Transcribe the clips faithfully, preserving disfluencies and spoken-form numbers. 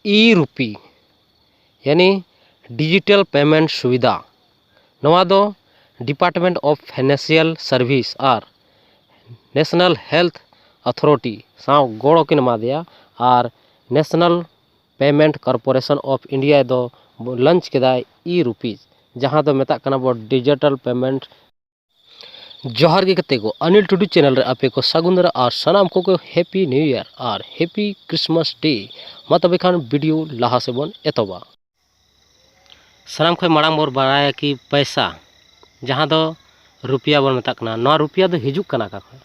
E-Rupee ᱭᱟᱱᱤ digital payment ᱥᱩᱵᱤᱫᱷᱟ᱾ ᱱᱚᱣᱟ ᱫᱚ Department of Financial Service R National Health Authority ᱥᱟᱶ ᱜᱚᱲᱚ ᱠᱤᱱ ᱮᱢᱟᱫᱮᱭᱟ ᱟᱨ National Payment Corporation of India ᱫᱚ ᱞᱚᱧᱪ ᱠᱮᱫᱟᱭ E-Rupees, ᱡᱟᱦᱟᱸ ᱫᱚ ᱢᱮᱛᱟᱜ ᱠᱟᱱᱟ ᱵᱚ ᱰᱤᱡᱤᱴᱟᱞ ᱯᱮᱢᱮᱱᱴ᱾ ᱡᱚᱦᱟᱨ ᱜᱮ ᱜᱟᱛᱮ ᱠᱚ, ᱟᱱᱤᱞ ᱴᱩᱰᱩ ᱪᱮᱱᱮᱞ ᱨᱮ ᱟᱯᱮ ᱠᱚ ᱥᱟᱹᱜᱩᱱ ᱫᱟᱨᱟ ᱟᱨ ᱥᱟᱱᱟᱢ ᱠᱚᱜᱮ ᱦᱮᱯᱤ ᱱᱤᱭᱩ ᱤᱭᱟᱨ ᱟᱨ ᱦᱮᱯᱤ ᱠᱨᱤᱥᱢᱟᱥ ᱰᱮ᱾ ᱢᱟ ᱛᱚᱵᱮ ᱠᱷᱟᱱ ᱵᱷᱤᱰᱤᱭᱳ ᱞᱟᱦᱟ ᱥᱮᱫ ᱵᱚᱱ ᱮᱛᱚᱦᱚᱵᱟ᱾ ᱥᱟᱱᱟᱢ ᱠᱷᱚᱱ ᱢᱟᱲᱟᱝ ᱵᱚᱱ ᱵᱟᱲᱟᱭᱟ ᱠᱤ ᱯᱚᱭᱥᱟ, ᱡᱟᱦᱟᱸ ᱫᱚ ᱨᱩᱯᱤᱭᱟ ᱵᱚᱱ ᱢᱮᱛᱟᱜ ᱠᱟᱱᱟ, ᱱᱚᱣᱟ ᱨᱩᱯᱤᱭᱟ ᱫᱚ ᱦᱤᱡᱩᱜ ᱠᱟᱱᱟ ᱚᱠᱟ ᱠᱷᱚᱱ?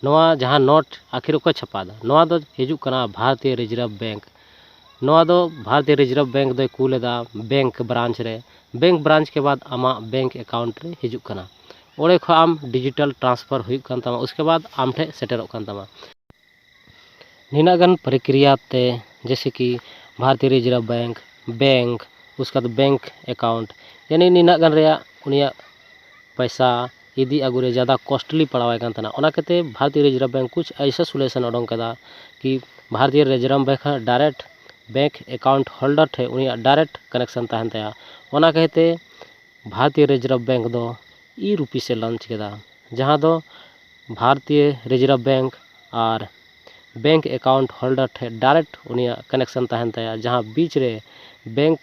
ᱱᱚᱣᱟ ᱡᱟᱦᱟᱸ ᱱᱳᱴ ᱟᱹᱠᱷᱤᱨ ᱚᱠᱚᱭ ᱪᱷᱟᱯᱟ ᱮᱫᱟ? ᱱᱚᱣᱟ ᱫᱚ ᱦᱤᱡᱩᱜ ᱠᱟᱱᱟ ᱵᱷᱟᱨᱚᱛᱤᱭᱚ ᱨᱤᱡᱟᱨᱵᱷ ᱵᱮᱝᱠ᱾ ᱱᱚᱣᱟ ᱫᱚ ᱵᱷᱟᱨᱚᱛᱤᱭᱚ ᱨᱤᱡᱟᱨᱵᱷ ᱵᱮᱝᱠ ᱫᱚᱭ ᱠᱩᱞ ᱮᱫᱟ ᱵᱮᱝᱠ ᱵᱨᱟᱧᱪ ᱨᱮ᱾ ᱵᱮᱝᱠ ᱵᱨᱟᱧᱪ ᱠᱮ ᱵᱟᱫ ᱟᱢᱟᱜ ᱵᱮᱝᱠ ᱮᱠᱟᱣᱩᱱᱴ ᱨᱮ ᱦᱤᱡᱩᱜ ᱠᱟᱱᱟ᱾ ᱚᱸᱰᱮ ᱠᱷᱚᱱ ᱟᱢ ᱰᱤᱡᱤᱴᱟᱞ ᱴᱨᱟᱱᱥᱯᱷᱟᱨ ᱦᱩᱭᱩᱜ ᱠᱟᱱ ᱛᱟᱢᱟ, ᱩᱥᱠᱮ ᱵᱟᱫ ᱟᱢ ᱴᱷᱮᱱ ᱥᱮᱴᱮᱨᱚᱜ ᱠᱟᱱ ᱛᱟᱢᱟ᱾ ᱱᱤᱱᱟᱹᱜ ᱜᱟᱱ ᱯᱨᱚᱠᱨᱤᱭᱟ ᱛᱮ, ᱡᱮᱭᱥᱮ ᱠᱤ ᱵᱷᱟᱨᱚᱛᱤᱭᱚ ᱨᱤᱡᱟᱨᱵᱷ ᱵᱮᱝᱠ, ᱵᱮᱝᱠ, ᱩᱥᱠᱮ ᱵᱟᱫ ᱵᱮᱝᱠ ᱮᱠᱟᱣᱩᱱᱴ, ᱭᱟᱱᱤ ᱱᱤᱱᱟᱹᱜ ᱜᱟᱱ ᱨᱮᱭᱟᱜ ᱩᱱᱤᱭᱟᱜ ᱯᱚᱭᱥᱟ ᱤᱫᱤ ᱟᱹᱜᱩ ᱨᱮ ᱡᱟᱫᱟ ᱠᱚᱥᱴᱞᱤ ᱯᱟᱲᱟᱣᱟᱭ ᱠᱟᱱ ᱛᱟᱦᱮᱱᱟ᱾ ᱚᱱᱟ ᱠᱷᱟᱹᱛᱤᱨ ᱵᱷᱟᱨᱚᱛᱤᱭᱚ ᱨᱤᱡᱟᱨᱵᱷ ᱵᱮᱝᱠ ᱠᱩᱪ ᱟᱭᱥᱟ ᱥᱚᱞᱩᱭᱮᱥᱚᱱ ᱚᱰᱚᱝ ᱠᱮᱫᱟ ᱠᱤ ᱵᱷᱟᱨᱚᱛᱤᱭᱚ ᱨᱤᱡᱟᱨᱵᱷ ᱵᱮᱝᱠ ᱦᱚᱸ ᱰᱟᱭᱨᱮᱠᱴ ᱵᱮᱝᱠ ᱮᱠᱟᱣᱩᱱᱴ ᱦᱳᱞᱰᱟᱨ ᱴᱷᱮᱱ ᱩᱱᱤᱭᱟᱜ ᱰᱟᱭᱨᱮᱠᱴ ᱠᱟᱱᱮᱠᱥᱚᱱ ᱛᱟᱦᱮᱱ ᱛᱟᱭᱟ᱾ ᱚᱱᱟ ᱠᱷᱟᱹᱛᱤᱨ ᱵᱷᱟᱨᱚᱛᱤᱭᱚ ᱨᱤᱡᱟᱨᱵᱷ ᱵᱮᱝᱠ ᱫᱚ E-Rupees ᱮ ᱞᱚᱧᱪ ᱠᱮᱫᱟ, ᱡᱟᱦᱟᱸ ᱫᱚ ᱵᱷᱟᱨᱚᱛᱤᱭᱚ ᱨᱤᱡᱟᱨᱵᱷ ᱵᱮᱝᱠ ᱟᱨ ᱵᱮᱝᱠ ᱮᱠᱟᱣᱩᱱᱴ ᱦᱳᱞᱰᱟᱨ ᱴᱷᱮᱱ ᱰᱟᱭᱨᱮᱠᱴ ᱩᱱᱤᱭᱟᱜ ᱠᱟᱱᱮᱠᱥᱚᱱ ᱛᱟᱦᱮᱱ ᱛᱟᱭᱟ, ᱡᱟᱦᱟᱸ ᱵᱤᱪ ᱨᱮ ᱵᱮᱝᱠ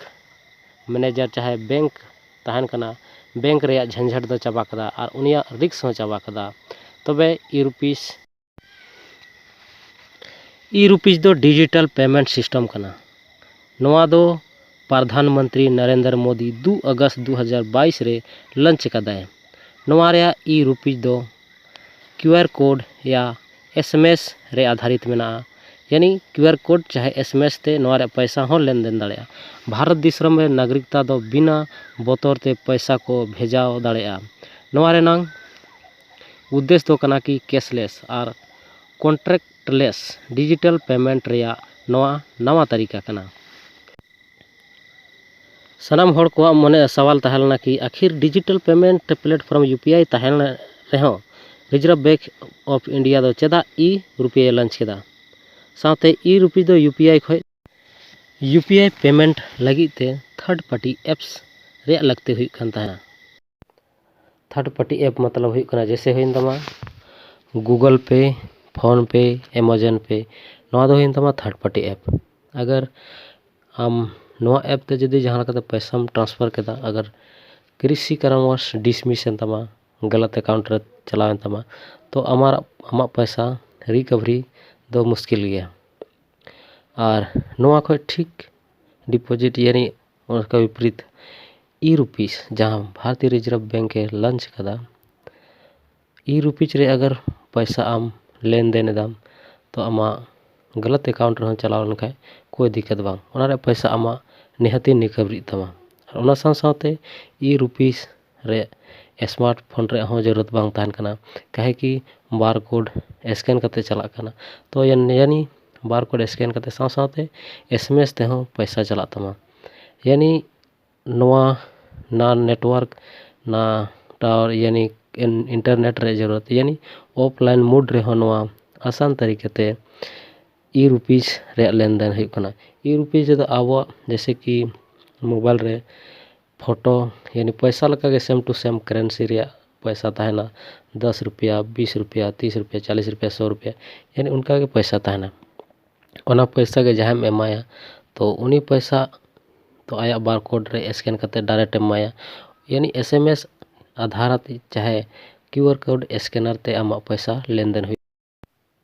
ᱢᱮᱱᱮᱡᱟᱨ ᱪᱟᱦᱮ ᱵᱮᱝᱠ ᱛᱟᱦᱮᱱ ᱠᱟᱱᱟ, ᱵᱮᱝᱠ ᱨᱮᱭᱟᱜ ᱡᱷᱟᱧᱡᱷᱟᱴ ᱫᱚ ᱪᱟᱵᱟ ᱠᱮᱫᱟ ᱟᱨ ᱩᱱᱤᱭᱟᱜ ᱨᱤᱠᱥ ᱦᱚᱸ ᱪᱟᱵᱟ ᱠᱮᱫᱟ᱾ ᱛᱚᱵᱮ E-Rupees E-Rupees ᱫᱚ ᱰᱤᱡᱤᱴᱟᱞ ᱯᱮᱢᱮᱱᱴ ᱥᱤᱥᱴᱮᱢ ᱠᱟᱱᱟ᱾ ᱱᱚᱣᱟ ᱫᱚ ᱯᱨᱚᱫᱷᱟᱱ ᱢᱚᱱᱛᱨᱤ ᱱᱚᱨᱮᱱᱫᱨᱚ ᱢᱳᱫᱤ ᱫᱩ ᱟᱜᱚᱥᱴ ᱫᱩ ᱦᱟᱡᱟᱨ ᱵᱟᱭᱤᱥ ᱨᱮ ᱞᱚᱧᱪ ᱟᱠᱟᱫᱟᱭ᱾ ᱱᱚᱣᱟ ᱨᱮᱭᱟᱜ E-Rupees ᱫᱚ ᱠᱤᱭᱩ ᱟᱨ ᱠᱳᱰ ᱭᱟ ᱮᱥ ᱮᱢ ᱮᱥ ᱨᱮ ᱟᱫᱷᱟᱨᱤᱛ ᱢᱮᱱᱟᱜᱼᱟ, ᱭᱟᱱᱤ ᱠᱤᱭᱩ ᱟᱨ ᱠᱳᱰ ᱪᱟᱦᱮ ᱮᱥ ᱮᱢ ᱮᱥ ᱛᱮ ᱱᱚᱣᱟ ᱨᱮᱭᱟᱜ ᱯᱚᱭᱥᱟ ᱦᱚᱸ ᱞᱮᱱᱫᱮᱱ ᱫᱟᱲᱮᱭᱟᱜᱼᱟ᱾ ᱵᱷᱟᱨᱚᱛ ᱫᱤᱥᱚᱢ ᱨᱮ ᱱᱟᱜᱚᱨᱤᱠᱛᱟ ᱫᱚ ᱵᱤᱱᱟ ᱵᱚᱛᱚᱨ ᱛᱮ ᱯᱚᱭᱥᱟ ᱠᱚ ᱵᱷᱮᱡᱟᱣ ᱫᱟᱲᱮᱭᱟᱜᱼᱟ᱾ ᱱᱚᱣᱟ ᱨᱮᱱᱟᱝ ᱩᱫᱽᱫᱮᱥ ᱫᱚ ᱠᱟᱱᱟ ᱠᱤ ᱠᱮᱥᱞᱮᱥ ᱟᱨ ᱠᱚᱱᱴᱨᱮᱠᱴᱞᱮᱥ ᱰᱤᱡᱤᱴᱟᱞ ᱯᱮᱢᱮᱱᱴ ᱨᱮᱭᱟᱜ ᱱᱚᱣᱟ ᱱᱟᱣᱟ ᱛᱟᱹᱨᱤᱠᱟ ᱠᱟᱱᱟ᱾ ᱥᱟᱱᱟᱢ ᱦᱚᱲ ᱠᱚᱣᱟᱜ ᱢᱚᱱᱮ ᱥᱟᱣᱟᱞ ᱛᱟᱦᱮᱸ ᱞᱮᱱᱟ ᱠᱤ ᱟᱹᱠᱷᱤᱨ digital payment platform U P I ᱛᱟᱦᱮᱸ ᱨᱮᱦᱚᱸ ᱨᱤᱡᱟᱨᱵᱷ ᱵᱮᱝᱠ ᱚᱯᱷ ᱤᱱᱰᱤᱭᱟ ᱫᱚ ᱪᱮᱫᱟᱜ E-Rupee ᱞᱚᱧᱪ ᱠᱮᱫᱟ? ᱥᱟᱶᱛᱮ E-Rupees ᱫᱚ ᱭᱩ ᱯᱤ ᱟᱭ ᱠᱷᱚᱱ ᱤᱭᱩ ᱯᱤ ᱟᱭ ᱯᱮᱢᱮᱱᱴ ᱞᱟᱹᱜᱤᱫ ᱛᱮ ᱛᱷᱟᱨᱰ ᱯᱟᱨᱴᱤ ᱮᱯᱥ ᱨᱮᱭᱟᱜ ᱞᱟᱹᱠᱛᱤ ᱦᱩᱭᱩᱜ ᱠᱟᱱ ᱛᱟᱦᱮᱱᱟ᱾ ᱛᱷᱟᱨᱰ ᱯᱟᱨᱴᱤ ᱮᱯ ᱢᱚᱛᱞᱚᱵ ᱦᱩᱭᱩᱜ ᱠᱟᱱᱟ, ᱡᱮᱭᱥᱮ ᱦᱩᱭᱮᱱ ᱛᱟᱢᱟ ᱜᱩᱜᱚᱞ ᱯᱮ, ᱯᱷᱳᱱ ᱯᱮ, ᱮᱢᱟᱡᱚᱱ ᱯᱮ, ᱱᱚᱣᱟ ᱫᱚ ᱦᱩᱭᱮᱱ ᱛᱟᱢᱟ ᱛᱷᱟᱨᱰ ᱯᱟᱨᱴᱤ ᱮᱯ᱾ ᱟᱜᱟᱨ ᱟᱢ ᱱᱚᱣᱟ ᱮᱯ ᱛᱮ ᱡᱩᱫᱤ ᱡᱟᱦᱟᱸ ᱞᱮᱠᱟᱛᱮ ᱯᱚᱭᱥᱟᱢ ᱴᱨᱟᱱᱥᱯᱷᱟᱨ ᱠᱮᱫᱟ, ᱟᱜᱟᱨ ᱠᱨᱤᱥᱤ ᱠᱟᱨᱚᱱᱵᱚᱥ ᱰᱤᱥᱢᱤᱥ ᱮᱱ ᱛᱟᱢᱟ, ᱜᱟᱞᱟᱛ ᱮᱠᱟᱣᱩᱱᱴ ᱨᱮ ᱪᱟᱞᱟᱣ ᱮᱱ ᱛᱟᱢᱟ, ᱛᱚ ᱟᱢᱟᱜ, ᱟᱢᱟᱜ ᱯᱚᱭᱥᱟ ᱨᱤᱠᱟᱵᱷᱟᱨᱤ ᱫᱚ ᱢᱩᱥᱠᱤᱞ ᱜᱮᱭᱟ᱾ ᱟᱨ ᱱᱚᱣᱟ ᱠᱷᱚᱡ ᱴᱷᱤᱠ ᱰᱤᱯᱚᱡᱤᱴ, ᱭᱟᱱᱤ ᱚᱱᱠᱟ ᱵᱤᱯᱨᱤᱛ, ᱤ ᱨᱩᱯᱤᱥ, ᱡᱟᱦᱟᱸ ᱵᱷᱟᱨᱚᱛᱤᱭᱚ ᱨᱤᱡᱟᱨᱵᱷ ᱵᱮᱝᱠ ᱮ ᱞᱚᱧᱪ ᱠᱟᱫᱟ, ᱤ ᱨᱩᱯᱤᱥ ᱨᱮ ᱟᱜᱟᱨ ᱯᱚᱭᱥᱟ ᱟᱢ ᱞᱮᱱᱫᱮᱱ ᱮᱫᱟᱢ, ᱛᱚ ᱟᱢᱟᱜ ᱜᱟᱞᱟᱛ ᱮᱠᱟᱣᱩᱱᱴ ᱨᱮᱦᱚᱸ ᱪᱟᱞᱟᱣ ᱞᱮᱱᱠᱷᱟᱡ ᱠᱳᱭ ᱫᱤᱠᱠᱟᱛ ᱵᱟᱝ, ᱚᱱᱟ ᱨᱮᱭᱟᱜ ᱯᱚᱭᱥᱟ ᱟᱢᱟᱜ ᱱᱤᱦᱟᱹᱛᱤ ᱨᱤᱠᱟᱵᱷᱟᱨᱤᱜ ᱛᱟᱢᱟ᱾ ᱟᱨ ᱚᱱᱟ ᱥᱟᱶ ᱥᱟᱶᱛᱮ ᱤ ᱨᱩᱯᱤᱥ ᱨᱮ ᱥᱢᱟᱨᱴ ᱯᱷᱳᱱ ᱨᱮᱭᱟᱜ ᱦᱚᱸ ᱡᱟᱹᱨᱩᱲᱟᱛ ᱵᱟᱝ ᱛᱟᱦᱮᱱ ᱠᱟᱱᱟ, ᱠᱟᱦᱮ ᱠᱤ ᱵᱟᱨ ᱠᱳᱰ ᱥᱠᱮᱱ ᱠᱟᱛᱮ ᱪᱟᱞᱟᱜ ᱠᱟᱱᱟ᱾ ᱛᱚ ᱭᱟᱱ-, ᱭᱟᱱᱤ ᱵᱟᱨ ᱠᱳᱰ ᱥᱠᱮᱱ ᱠᱟᱛᱮ ᱥᱟᱶ ᱥᱟᱶᱛᱮ ᱮᱥ ᱮᱢ ᱮᱥ ᱛᱮᱦᱚᱸ ᱯᱚᱭᱥᱟ ᱪᱟᱞᱟᱜ ᱛᱟᱢᱟ᱾ ᱭᱟᱱᱤ ᱱᱚᱣᱟ ᱱᱟ ᱱᱮᱴᱣᱟᱨᱠ, ᱱᱟ ᱴᱟᱣᱟᱨ, ᱭᱟᱱᱤ ᱤᱱ-, ᱤᱱᱴᱟᱨᱱᱮᱴ ᱨᱮ ᱡᱟᱹᱨᱩᱲᱟᱛ, ᱭᱟᱱᱤ ᱚᱯᱷᱞᱟᱭᱤᱱ ᱢᱳᱰ ᱨᱮᱦᱚᱸ ᱱᱚᱣᱟ ᱟᱥᱟᱱ ᱛᱟᱹᱨᱤᱠᱟ ᱛᱮ ᱤ ᱨᱩᱯᱤᱥ ᱨᱮᱭᱟᱜ ᱞᱮᱱᱫᱮᱱ ᱦᱩᱭᱩᱜ ᱠᱟᱱᱟ᱾ ᱤ ᱨᱩᱯᱤᱥ ᱨᱮᱫᱚ ᱟᱵᱚᱣᱟᱜ ᱡᱮᱭᱥᱮ ᱠᱤ ᱢᱳᱵᱟᱭᱤᱞ ᱨᱮ ᱯᱷᱳᱴᱳ, ᱭᱟᱱᱤ ᱯᱚᱭᱥᱟ ᱞᱮᱠᱟᱜᱮ ᱥᱮᱢ ᱴᱩ ᱥᱮᱢ ᱠᱟᱨᱮᱱᱥᱤ ᱨᱮᱭᱟᱜ ᱯᱚᱭᱥᱟ ᱛᱟᱦᱮᱱᱟ, ᱫᱚᱥ ᱨᱩᱯᱤᱭᱟ, ᱵᱤᱥ ᱨᱩᱯᱤᱭᱟ, ᱛᱤᱥ ᱨᱩᱯᱤᱭᱟ, ᱪᱟᱞᱤᱥ ᱨᱩᱯᱤᱭᱟ, ᱥᱚ ᱨᱩᱯᱤᱭᱟ, ᱭᱟᱱᱤ ᱚᱱᱠᱟᱜᱮ ᱯᱚᱭᱥᱟ ᱛᱟᱦᱮᱱᱟ᱾ ᱚᱱᱟ ᱯᱚᱭᱥᱟ ᱜᱮ ᱡᱟᱦᱟᱸᱭᱮᱢ ᱮᱢᱟᱭᱟ, ᱛᱚ ᱩᱱᱤ ᱯᱚᱭᱥᱟ ᱛᱚ ᱟᱭᱟᱜ ᱵᱟᱨ ᱠᱳᱰ ᱨᱮ ᱥᱠᱮᱱ ᱠᱟᱛᱮ ᱰᱟᱭᱨᱮᱠᱴ ᱮᱢ ᱮᱢᱟᱭᱟ, ᱭᱟᱱᱤ ᱮᱥ ᱮᱢ ᱮᱥ ᱟᱫᱷᱟᱨ ᱟᱛᱮ ᱪᱟᱦᱮ ᱠᱤᱭᱩ ᱟᱨ ᱠᱳᱰ ᱥᱠᱮᱱᱟᱨ ᱛᱮ ᱟᱢᱟᱜ ᱯᱚᱭᱥᱟ ᱞᱮᱱᱫᱮᱱ ᱦᱩᱭᱩᱜᱼᱟ᱾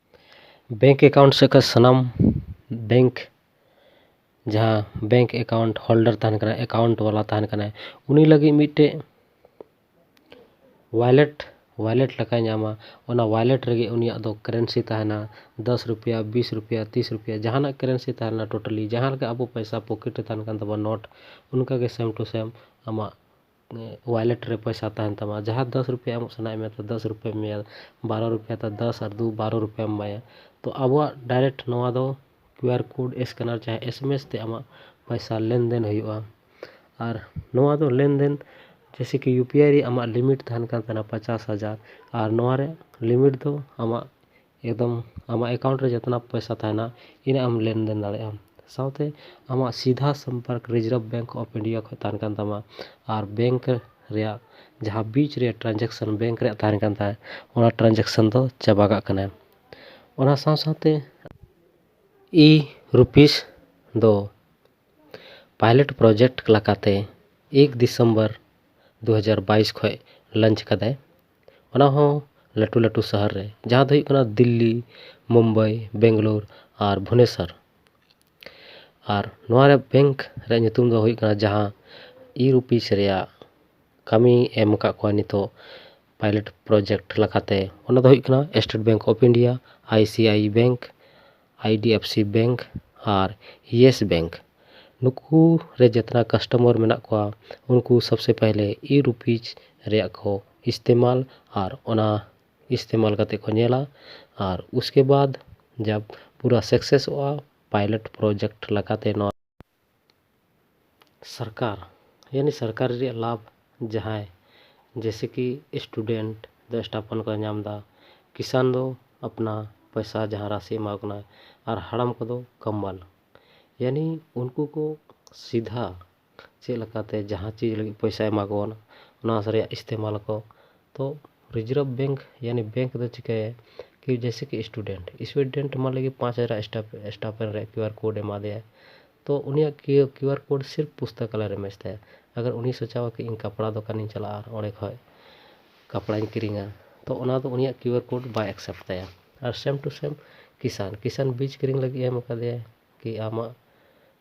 ᱵᱮᱝᱠ ᱮᱠᱟᱣᱩᱱᱴ ᱥᱮᱫ ᱠᱷᱚᱱ ᱥᱟᱱᱟᱢ ᱵᱮᱝᱠ, ᱡᱟᱦᱟᱸ ᱵᱮᱝᱠ ᱮᱠᱟᱣᱩᱱᱴ ᱦᱳᱞᱰᱟᱨ ᱛᱟᱦᱮᱱ ᱠᱟᱱᱟ, ᱮᱠᱟᱣᱩᱱᱴ ᱵᱟᱞᱟ ᱛᱟᱦᱮᱱ ᱠᱟᱱᱟᱭ, ᱩᱱᱤ ᱞᱟᱹᱜᱤᱫ ᱢᱤᱫᱴᱮᱡ ᱣᱟᱞᱮᱴ, ᱣᱟᱞᱮᱴ ᱞᱮᱠᱟᱭ ᱧᱟᱢᱟ᱾ ᱚᱱᱟ ᱣᱟᱞᱮᱴ ᱨᱮᱜᱮ ᱩᱱᱤᱭᱟᱜ ᱫᱚ ᱠᱟᱨᱮᱱᱥᱤ ᱛᱟᱦᱮᱱᱟ, ᱫᱚᱥ ᱨᱩᱯᱤᱭᱟ, ᱵᱤᱥ ᱨᱩᱯᱤᱭᱟ, ᱛᱤᱥ ᱨᱩᱯᱤᱭᱟ, ᱡᱟᱦᱟᱱᱟᱜ ᱠᱟᱨᱮᱱᱥᱤ ᱛᱟᱦᱮᱱᱟ᱾ ᱴᱳᱴᱟᱞᱤ ᱡᱟᱦᱟᱸ ᱞᱮᱠᱟ ᱟᱵᱚ ᱯᱚᱭᱥᱟ ᱯᱚᱠᱮᱴ ᱨᱮ ᱛᱟᱦᱮᱱ ᱠᱟᱱ ᱛᱟᱵᱚᱱᱟ ᱱᱳᱴ, ᱚᱱᱠᱟᱜᱮ ᱥᱮᱢ ᱴᱩ ᱥᱮᱢ ᱟᱢᱟᱜ ᱣᱟᱞᱮᱴ ᱨᱮ ᱯᱚᱭᱥᱟ ᱛᱟᱦᱮᱱ ᱛᱟᱢᱟ᱾ ᱡᱟᱦᱟᱸ ᱫᱚᱥ ᱨᱩᱯᱤᱭᱟ ᱮᱢᱚᱜ ᱥᱟᱱᱟᱭᱮᱫ ᱢᱮᱭᱟ, ᱛᱚ ᱫᱚᱥ ᱨᱩᱯᱤᱭᱟ ᱮᱢ ᱮᱢᱟᱭᱟ, ᱵᱟᱨᱚ ᱨᱩᱯᱤᱭᱟ, ᱛᱚ ᱫᱚᱥ ᱟᱨ ᱫᱩ ᱵᱟᱨᱚ ᱨᱩᱯᱤᱭᱟ ᱮᱢ ᱮᱢᱟᱭᱟ᱾ ᱛᱚ ᱟᱵᱚᱣᱟᱜ ᱰᱟᱭᱨᱮᱠᱴ ᱱᱚᱣᱟ ᱫᱚ ᱠᱤᱭᱩ ᱟᱨ ᱠᱳᱰ ᱥᱠᱮᱱᱟᱨ ᱪᱟᱦᱮ ᱮᱥ ᱮᱢ ᱮᱥ ᱛᱮ ᱟᱢᱟᱜ ᱯᱚᱭᱥᱟ ᱞᱮᱱᱫᱮᱱ ᱦᱩᱭᱩᱜᱼᱟ᱾ ᱟᱨ ᱱᱚᱣᱟ ᱫᱚ ᱞᱮᱱᱫᱮᱱ ᱡᱮᱭᱥᱮ ᱠᱤ ᱭᱩ ᱯᱤ ᱟᱭ ᱨᱮ ᱟᱢᱟᱜ ᱞᱤᱢᱤᱴ ᱛᱟᱦᱮᱱ ᱠᱟᱱ ᱛᱟᱦᱮᱱᱟ ᱯᱚᱪᱟᱥ ᱦᱟᱡᱟᱨ, ᱟᱨ ᱱᱚᱣᱟ ᱨᱮ ᱞᱤᱢᱤᱴ ᱫᱚ ᱟᱢᱟᱜ ᱮᱠᱫᱚᱢ ᱟᱢᱟᱜ ᱮᱠᱟᱣᱩᱱᱴ ᱨᱮ ᱡᱚᱛᱚᱱᱟᱜ ᱯᱚᱭᱥᱟ ᱛᱟᱦᱮᱱᱟ, ᱤᱱᱟᱹᱜ ᱮᱢ ᱞᱮᱱᱫᱮᱱ ᱫᱟᱲᱮᱭᱟᱜᱼᱟ᱾ ᱥᱟᱶᱛᱮ ᱟᱢᱟᱜ ᱥᱤᱫᱷᱟ Sampark Reserve Bank of India ᱠᱷᱚᱱ ᱛᱟᱦᱮᱱ ᱠᱟᱱ ᱛᱟᱢᱟ, ᱟᱨ ᱵᱮᱝᱠ ᱨᱮᱭᱟᱜ ᱡᱟᱦᱟᱸ ᱵᱤᱪ ᱨᱮᱭᱟᱜ ᱴᱨᱟᱱᱡᱮᱠᱥᱚᱱ ᱵᱮᱝᱠ ᱨᱮᱭᱟᱜ ᱛᱟᱦᱮᱱ ᱠᱟᱱ ᱛᱟᱦᱮᱸᱫ, ᱚᱱᱟ ᱴᱨᱟᱱᱡᱮᱠᱥᱚᱱ ᱫᱚ ᱪᱟᱵᱟ ᱠᱟᱜ ᱠᱟᱱᱟ᱾ ᱚᱱᱟ ᱥᱟᱶ ᱥᱟᱶᱛᱮ ᱤ ᱨᱩᱯᱤᱥ ᱫᱚ ᱯᱟᱭᱞᱚᱴ ᱯᱨᱚᱡᱮᱠᱴ ᱞᱮᱠᱟᱛᱮ ᱮᱠ ᱰᱤᱥᱮᱢᱵᱚᱨ ᱫᱩ ᱦᱟᱡᱟᱨ ᱵᱟᱭᱤᱥ ᱠᱷᱚᱱ ᱞᱚᱧᱪ ᱠᱟᱫᱟᱭ᱾ ᱚᱱᱟ ᱦᱚᱸ ᱞᱟᱹᱴᱩ ᱞᱟᱹᱴᱩ ᱥᱟᱦᱟᱨ ᱨᱮ, ᱡᱟᱦᱟᱸ ᱫᱚ ᱦᱩᱭᱩᱜ ᱠᱟᱱᱟ ᱫᱤᱞᱞᱤ, ᱢᱩᱢᱵᱟᱭ, ᱵᱮᱝᱜᱟᱞᱳᱨ ᱟᱨ ᱵᱷᱩᱵᱽᱱᱮᱥᱚᱨ᱾ ᱟᱨ ᱱᱚᱣᱟ ᱨᱮ ᱵᱮᱝᱠ ᱨᱮᱭᱟᱜ ᱧᱩᱛᱩᱢ ᱫᱚ ᱦᱩᱭᱩᱜ ᱠᱟᱱᱟ, ᱡᱟᱦᱟᱸ ᱤ ᱨᱩᱯᱤᱥ ᱨᱮᱭᱟᱜ ᱠᱟᱹᱢᱤ ᱮᱢ ᱟᱠᱟᱫ ᱠᱚᱣᱟ ᱱᱤᱛᱚᱜ ᱯᱟᱭᱞᱚᱴ ᱯᱨᱚᱡᱮᱠᱴ ᱞᱮᱠᱟᱛᱮ, ᱚᱱᱟ ᱫᱚ ᱦᱩᱭᱩᱜ ᱠᱟᱱᱟ State Bank of India, I C I Bank, I D F C Bank R yes bank. ᱱᱩᱠᱩ ᱨᱮ ᱡᱮᱛᱱᱟ ᱠᱟᱥᱴᱚᱢᱟᱨ ᱢᱮᱱᱟᱜ ᱠᱚᱣᱟ, ᱩᱱᱠᱩ ᱥᱚᱵᱥᱮ ᱯᱮᱦᱞᱮ ᱤ ᱨᱩᱯᱤᱡᱽ ᱨᱮᱭᱟᱜ ᱠᱚ ᱤᱥᱛᱮᱢᱟᱞ, ᱟᱨ ᱚᱱᱟ ᱤᱥᱛᱮᱢᱟᱞ ᱠᱟᱛᱮ ᱠᱚ ᱧᱮᱞᱟ, ᱟᱨ ᱩᱥᱠᱮ ᱵᱟᱫ ᱡᱟᱵ ᱯᱩᱨᱟ ᱥᱟᱠᱥᱮᱥᱚᱜᱼᱟ ᱯᱟᱭᱞᱚᱴ ᱯᱨᱚᱡᱮᱠᱴ ᱞᱮᱠᱟᱛᱮ ᱱᱚᱣᱟ ᱥᱚᱨᱠᱟᱨ, ᱭᱟᱱᱤ ᱥᱚᱨᱠᱟᱨ ᱨᱮᱭᱟᱜ ᱞᱟᱵᱷ ᱡᱟᱦᱟᱸᱭ, ᱡᱮᱭᱥᱮ ᱠᱤ ᱥᱴᱩᱰᱮᱱᱴ ᱫᱚ ᱥᱴᱟᱭᱯᱮᱱᱰ ᱠᱚ ᱧᱟᱢ ᱮᱫᱟ, ᱠᱤᱥᱟᱱ ᱫᱚ ᱟᱯᱱᱟ ᱯᱚᱭᱥᱟ ᱡᱟᱦᱟᱸ ᱨᱟᱥᱤ ᱮᱢᱟ ᱠᱚ ᱠᱟᱱᱟ, ᱟᱨ ᱦᱟᱲᱟᱢ ᱠᱚᱫᱚ ᱠᱟᱢᱵᱟᱞ, ᱭᱟᱱᱤ ᱩᱱᱠᱩ ᱠᱚ ᱥᱤᱫᱷᱟ ᱪᱮᱫ ᱞᱮᱠᱟᱛᱮ ᱡᱟᱦᱟᱸ ᱪᱤᱡᱽ ᱞᱟᱹᱜᱤᱫ ᱯᱚᱭᱥᱟ ᱮᱢᱟ ᱠᱚ ᱠᱟᱱᱟ, ᱚᱱᱟ ᱨᱮᱭᱟᱜ ᱤᱥᱛᱮᱢᱟᱞ ᱟᱠᱚ᱾ ᱛᱚ ᱨᱤᱡᱟᱨᱵᱷ ᱵᱮᱝᱠ ᱭᱟᱱᱤ ᱵᱮᱝᱠ ᱫᱚ ᱪᱤᱠᱟᱹᱭᱟ ᱠᱤ, ᱡᱮᱭᱥᱮ ᱠᱤ ᱥᱴᱩᱰᱮᱱᱴ, ᱥᱴᱩᱰᱮᱱᱴ ᱢᱟᱱ ᱞᱤᱡᱤᱭᱮ ᱯᱟᱸᱪ ᱦᱟᱡᱟᱨ ᱥᱴᱟᱭᱯᱮᱱᱰ ᱨᱮ ᱠᱤᱭᱩ ᱟᱨ ᱠᱳᱰ ᱮᱢᱟ ᱫᱮᱭᱟ, ᱛᱚ ᱩᱱᱤᱭᱟᱜ ᱠᱤᱭᱩ ᱟᱨ ᱠᱳᱰ ᱥᱤᱨᱯ ᱯᱩᱥᱛᱚᱠᱟᱞᱚᱭ ᱨᱮ ᱢᱮᱪ ᱛᱟᱭᱟ᱾ ᱟᱜᱟᱨ ᱩᱱᱤ ᱥᱚᱪᱟᱣᱟ ᱠᱤ ᱤᱧ ᱠᱟᱯᱲᱟ ᱫᱚᱠᱟᱱᱤᱧ ᱪᱟᱞᱟᱜᱼᱟ ᱟᱨ ᱚᱸᱰᱮ ᱠᱷᱚᱱ ᱠᱟᱯᱲᱟᱧ ᱠᱤᱨᱤᱧᱟ, ᱛᱚ ᱚᱱᱟ ᱫᱚ ᱩᱱᱤᱭᱟᱜ ᱠᱤᱭᱩ ᱟᱨ ᱠᱳᱰ ᱵᱟᱭ ᱮᱠᱥᱮᱯᱴ ᱛᱟᱭᱟ᱾ ᱟᱨ ᱥᱮᱢ ᱴᱩ ᱥᱮᱢ ᱠᱤᱥᱟᱱ, ᱠᱤᱥᱟᱱ ᱵᱤᱡᱽ ᱠᱤᱨᱤᱧ ᱞᱟᱹᱜᱤᱫ ᱮ ᱮᱢ ᱟᱠᱟᱫᱮᱭᱟ ᱠᱤ ᱟᱢᱟᱜ,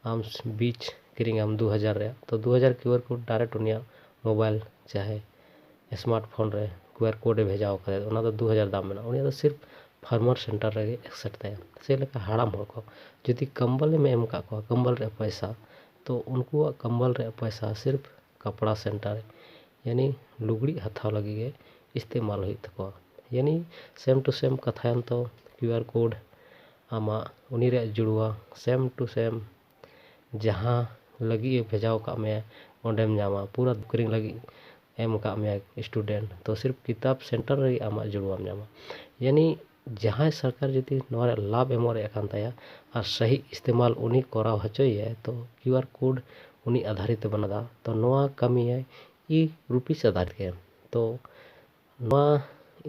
ᱟᱢ ᱵᱤᱡᱽ ᱠᱤᱨᱤᱧᱟᱢ ᱫᱩ ᱦᱟᱡᱟᱨ ᱨᱮᱭᱟᱜ, ᱛᱚ ᱫᱩ ᱦᱟᱡᱟᱨ ᱠᱤᱭᱩ ᱟᱨ ᱠᱳᱰ ᱰᱟᱭᱨᱮᱠᱴ ᱩᱱᱤᱭᱟᱜ ᱢᱳᱵᱟᱭᱤᱞ ᱪᱟᱦᱮ ᱥᱢᱟᱨᱴ ᱯᱷᱳᱱ ᱨᱮ ᱠᱤᱭᱩ ᱟᱨ ᱠᱳᱰ ᱮ ᱵᱷᱮᱡᱟ ᱟᱠᱟᱫᱟ, ᱚᱱᱟ ᱫᱚ ᱫᱩ ᱦᱟᱡᱟᱨ ᱫᱟᱢ ᱢᱮᱱᱟᱜᱼᱟ, ᱩᱱᱤᱭᱟᱜ ᱫᱚ ᱥᱤᱨᱯ ᱯᱷᱟᱨᱢᱟᱨ ᱥᱮᱱᱴᱟᱨ ᱨᱮᱜᱮ ᱮᱠᱥᱮᱯᱴ ᱛᱟᱭᱟ᱾ ᱪᱮᱫ ᱞᱮᱠᱟ ᱦᱟᱲᱟᱢ ᱦᱚᱲ ᱠᱚ ᱡᱩᱫᱤ ᱠᱚᱢᱵᱚᱞ ᱮᱢ ᱮᱢ ᱟᱠᱟᱫ ᱠᱚᱣᱟ, ᱠᱚᱢᱵᱚᱞ ᱨᱮᱭᱟᱜ ᱯᱚᱭᱥᱟ, ᱛᱚ ᱩᱱᱠᱩᱣᱟᱜ ᱠᱚᱢᱵᱚᱞ ᱨᱮᱭᱟᱜ ᱯᱚᱭᱥᱟ ᱥᱤᱨᱯ ᱠᱟᱯᱲᱟ ᱥᱮᱱᱴᱟᱨ, ᱭᱟᱱᱤ ᱞᱩᱜᱽᱲᱤᱡ ᱦᱟᱛᱟᱣ ᱞᱟᱹᱜᱤᱫ ᱜᱮ ᱤᱥᱛᱮᱢᱟᱞ ᱦᱩᱭᱩᱜ ᱛᱟᱠᱚᱣᱟ᱾ ᱭᱟᱱᱤ ᱥᱮᱢ ᱴᱩ ᱥᱮᱢ ᱠᱟᱛᱷᱟᱭᱮᱱ ᱛᱚ, ᱠᱤᱭᱩ ᱟᱨ ᱠᱳᱰ ᱟᱢᱟᱜ ᱩᱱᱤ ᱨᱮᱭᱟᱜ ᱡᱩᱲᱩᱣᱟ ᱥᱮᱢ ᱴᱩ ᱥᱮᱢ ᱡᱟᱦᱟᱸ ᱞᱟᱹᱜᱤᱫ ᱮ ᱵᱷᱮᱡᱟᱣ ᱟᱠᱟᱫ ᱢᱮᱭᱟ, ᱚᱸᱰᱮᱢ ᱧᱟᱢᱟ᱾ ᱯᱩᱨᱟᱹ ᱠᱤᱨᱤᱧ ᱞᱟᱹᱜᱤᱫ ᱮᱢ ᱟᱠᱟᱫ ᱢᱮᱭᱟ ᱥᱴᱩᱰᱮᱱᱴ, ᱛᱚ ᱥᱤᱨᱯ ᱠᱤᱛᱟᱵ ᱥᱮᱱᱴᱟᱨ ᱨᱮᱜᱮ ᱟᱢᱟᱜ ᱡᱩᱲᱩᱣᱟᱢ ᱧᱟᱢᱟ᱾ ᱭᱟᱱᱤ ᱡᱟᱦᱟᱸᱭ ᱥᱚᱨᱠᱟᱨ ᱡᱩᱫᱤ ᱱᱚᱣᱟ ᱨᱮᱭᱟᱜ ᱞᱟᱵᱷ ᱮᱢᱚᱜ ᱨᱮᱭᱟᱜ ᱠᱟᱱ ᱛᱟᱭᱟ, ᱟᱨ ᱥᱟᱹᱦᱤ ᱤᱥᱛᱮᱢᱟᱞ ᱩᱱᱤ ᱠᱚᱨᱟᱣ ᱦᱚᱪᱚᱭᱮᱭᱟᱭ, ᱛᱚ ᱠᱤᱭᱩ ᱟᱨ ᱠᱳᱰ ᱩᱱᱤ ᱟᱫᱷᱟᱨᱤᱛ ᱛᱮ ᱵᱮᱱᱟᱣᱫᱟ᱾ ᱛᱚ ᱱᱚᱣᱟ ᱠᱟᱹᱢᱤᱭᱟᱭ ᱤ ᱨᱩᱯᱤᱥ ᱟᱫᱷᱟᱨ ᱛᱮ᱾ ᱛᱚ ᱱᱚᱣᱟ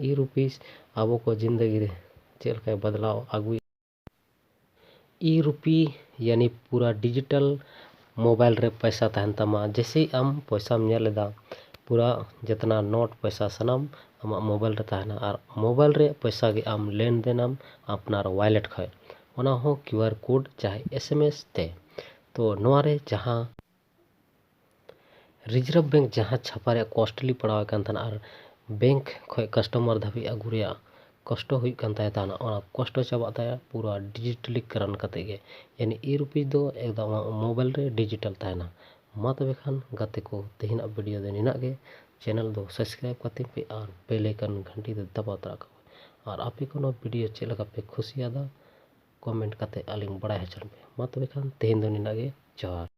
ᱤ ᱨᱩᱯᱤᱥ ᱟᱵᱚ ᱠᱚ ᱡᱤᱱᱫᱮᱜᱤ ᱨᱮ ᱪᱮᱫ ᱞᱮᱠᱟᱭ ᱵᱚᱫᱞᱟᱣ ᱟᱹᱜᱩᱭᱟ? ᱤ ᱨᱩᱯᱤ ᱭᱟᱱᱤ ᱯᱩᱨᱟ ᱰᱤᱡᱤᱴᱟᱞ ᱢᱳᱵᱟᱭᱤᱞ ᱨᱮ ᱯᱚᱭᱥᱟ ᱛᱟᱦᱮᱱ ᱛᱟᱢᱟ᱾ ᱡᱮᱥᱮ ᱟᱢ ᱯᱚᱭᱥᱟᱢ ᱧᱮᱞ ᱮᱫᱟ, ᱯᱩᱨᱟ ᱡᱮᱛᱱᱟ ᱱᱳᱴ ᱯᱚᱭᱥᱟ ᱥᱟᱱᱟᱢ ᱟᱢᱟᱜ ᱢᱳᱵᱟᱭᱤᱞ ᱨᱮ ᱛᱟᱦᱮᱱᱟ ᱟᱨ ᱢᱳᱵᱟᱭᱤᱞ ᱨᱮᱭᱟᱜ ᱯᱚᱭᱥᱟ ᱜᱮ ᱟᱢ ᱞᱮᱱᱫᱮᱱᱟᱢ ᱟᱯᱱᱟᱨ ᱣᱟᱞᱮᱴ ᱠᱷᱚᱱ, ᱚᱱᱟ ᱦᱚᱸ ᱠᱤᱭᱩ ᱟᱨ ᱠᱳᱰ ᱪᱟᱦᱮ ᱮᱥ ᱮᱢ ᱮᱥ ᱛᱮ᱾ ᱛᱚ ᱱᱚᱣᱟ ᱨᱮ ᱡᱟᱦᱟᱸ ᱨᱤᱡᱟᱨᱵᱷ ᱵᱮᱝᱠ ᱡᱟᱦᱟᱸ ᱪᱷᱟᱯᱟ ᱨᱮᱭᱟᱜ ᱠᱚᱥᱴᱞᱤ ᱯᱟᱲᱟᱣ ᱟᱠᱟᱱ ᱛᱟᱦᱮᱱᱟ ᱟᱨ ᱵᱮᱝᱠ ᱠᱷᱚᱱ ᱠᱟᱥᱴᱚᱢᱟᱨ ᱫᱷᱟᱹᱵᱤᱡ ᱟᱹᱜᱩ ᱨᱮᱭᱟᱜ ᱠᱚᱥᱴᱚ ᱦᱩᱭᱩᱜ ᱠᱟᱱ ᱛᱟᱭ ᱛᱟᱦᱮᱱᱟ, ᱚᱱᱟ ᱠᱚᱥᱴᱚ ᱪᱟᱵᱟᱜ ᱛᱟᱭᱟ ᱯᱩᱨᱟ ᱰᱤᱡᱤᱴᱟᱞᱤᱠᱨᱚᱱ ᱠᱟᱛᱮ ᱜᱮ᱾ ᱭᱟᱱᱤ ᱤ ᱨᱩᱯᱤ ᱫᱚ ᱮᱠᱫᱚᱢ ᱟᱢᱟᱜ ᱢᱳᱵᱟᱭᱤᱞ ᱨᱮ ᱰᱤᱡᱤᱴᱟᱞ ᱛᱟᱦᱮᱱᱟ᱾ ᱢᱟ ᱛᱚᱵᱮ ᱠᱷᱟᱱ ᱜᱟᱛᱮ ᱠᱚ, ᱛᱮᱦᱮᱧᱟᱜ ᱵᱷᱤᱰᱤᱭᱳ ᱫᱚ ᱱᱤᱱᱟᱹᱜ ᱜᱮ᱾ ᱪᱮᱱᱮᱞ ᱫᱚ ᱥᱟᱵᱥᱠᱨᱟᱭᱤᱵ ᱠᱟᱛᱤᱧ ᱯᱮ ᱟᱨ ᱵᱮᱞ ᱟᱭᱠᱚᱱ ᱜᱷᱟᱱᱴᱤ ᱫᱚ ᱫᱟᱵᱟᱣ ᱛᱟᱨᱟ ᱠᱟᱜ ᱯᱮ᱾ ᱟᱨ ᱟᱯᱮ ᱠᱚ ᱱᱚᱣᱟ ᱵᱷᱤᱰᱤᱭᱳ ᱪᱮᱫ ᱞᱮᱠᱟ ᱯᱮ ᱠᱩᱥᱤᱭᱟᱫᱟ, ᱠᱚᱢᱮᱱᱴ ᱠᱟᱛᱮ ᱟᱹᱞᱤᱧ ᱵᱟᱲᱟᱭ ᱦᱚᱪᱚ ᱞᱤᱧ ᱯᱮ᱾ ᱢᱟ ᱛᱚᱵᱮ ᱠᱷᱟᱱ ᱛᱮᱦᱮᱧ ᱫᱚ ᱱᱤᱱᱟᱹᱜ ᱜᱮ᱾ ᱡᱚᱦᱟᱨ᱾